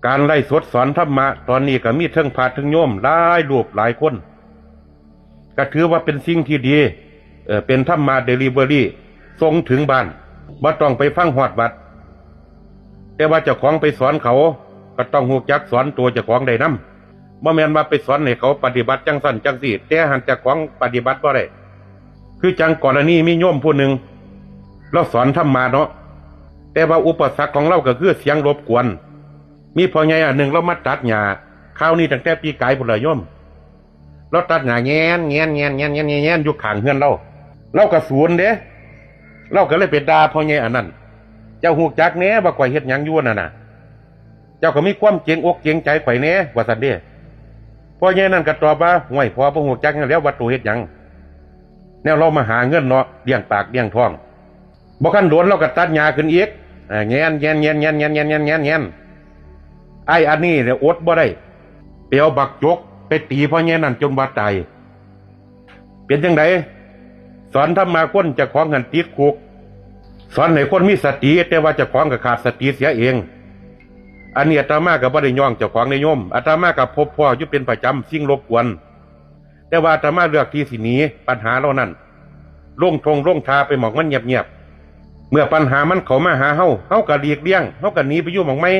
ການໄລຟ໌ສົດສອນທຳມະຕອນນີ້ກໍມີເທິງພະເທິງໂຍມຫຼາຍຮູບຫຼາຍຄົນ ກໍຖືວ່າເປັນສິ່ງທີ່ດີ ເອີ ເປັນທຳມະເດລີເວີຣີ ສົ່ງເຖິງບ້ານ ບໍ່ຕ້ອງໄປຟັງຮອດວັດ. ແຕ່ວ່າເຈົ້າຂອງໄປສອນເຂົາ ກໍຕ້ອງຮູ້ຈັກສອນຕົວເຈົ້າຂອງໄດ້ນຳ. ບໍ່ແມ່ນວ່າໄປສອນໃຫ້ເຂົາປະຕິບັດຈັ່ງຊັ້ນຈັ່ງຊີ້ ແຕ່ຫັ້ນເຈົ້າຂອງປະຕິບັດບໍ່ໄດ້. ຄືຈັ່ງກໍລະນີມີໂຍມຜູ້ໜຶ່ງ ລາວສອນທຳມະເນາະ ແຕ່ວ່າອຸປະສັກຂອງລາວກໍຄືສຽງລົບກວນ. ມີພໍ່ໃຫຍ່ອັນໜຶ່ງລາວມາຕັດຫຍ້າ ຄາວນີ້ຕັ້ງແຕ່ປີກາຍພຸ້ນລະໂຍມ. ລາວຕັດຫຍ້າແງນໆໆໆໆຢູ່ຂ້າງເຮືອນລາວ ລາວກໍສູນເດ້. ລາວກໍເລີຍໄປດ່າພໍ່ໃຫຍ່ອັນນັ້ນ ເຈົ້າຮູ້ຈັກແດ່ວ່າຂ້ອຍເຮັດຫຍັງຢູ່ນັ້ນນະ ເຈົ້າກໍມີຄວາມເກງອົກເກງໃຈຂ້ອຍແດ່ ວ່າຊັ້ນເດ້. ພໍ່ໃຫຍ່ນັ້ນກໍຕອບວ່າ ຫ້ວຍ ພໍ່ບໍ່ຮູ້ຈັກຫຍັງແລ້ວວ່າໂຕເຮັດຫຍັງ. ແນວລາວມາຫາເງິນເນາະ ລ້ຽງປາກລ້ຽງທ້ອງ. ບໍ່ທັນດົນລາວກໍຕັດຫຍ້າຂຶ້ນອີກ ແງນໆໆໆໆໆໆ ອ້າຍອັນນີ້ເນຍອົດບໍ່ໄດ້ ໄປເອົາບັກຈົກໄປຕີພໍ່ໃຫຍ່ນັ້ນຈົນວ່າຕາຍ. ເປັນຈັ່ງໃດ? ສອນທຳມະຄົນເຈົ້າຂອງຫັ້ນຕິດຄຸກ ສອນໃຫ້ຄົນມີສະຕິ ແຕ່ວ່າເຈົ້າຂອງກໍຂາດສະຕິເສຍເອງ. ອັນນີ້ອາດຕະມາກໍບໍ່ໄດ້ຍ້ອງເຈົ້າຂອງເດ້ໂຍມ ອາດຕະມາກໍພົບພໍ້ຢູ່ເປັນປະຈຳສິ່ງລົບກວນ. ແຕ່ວ່າອາດຕະມາເລືອກທີ່ຊິໜີບັນຫາເຫຼົ່ານັ້ນ ລົງທົ່ງລົງທ່າໄປໝ່ອງມັນງຽບໆ. ເມື່ອບັນຫາມັນເຂົ້າມາຫາເຮົາ ເຮົາກໍຫຼີກລ່ຽງ ເຮົາກໍໜີໄປຢູ່ໝ່ອງໃໝ່.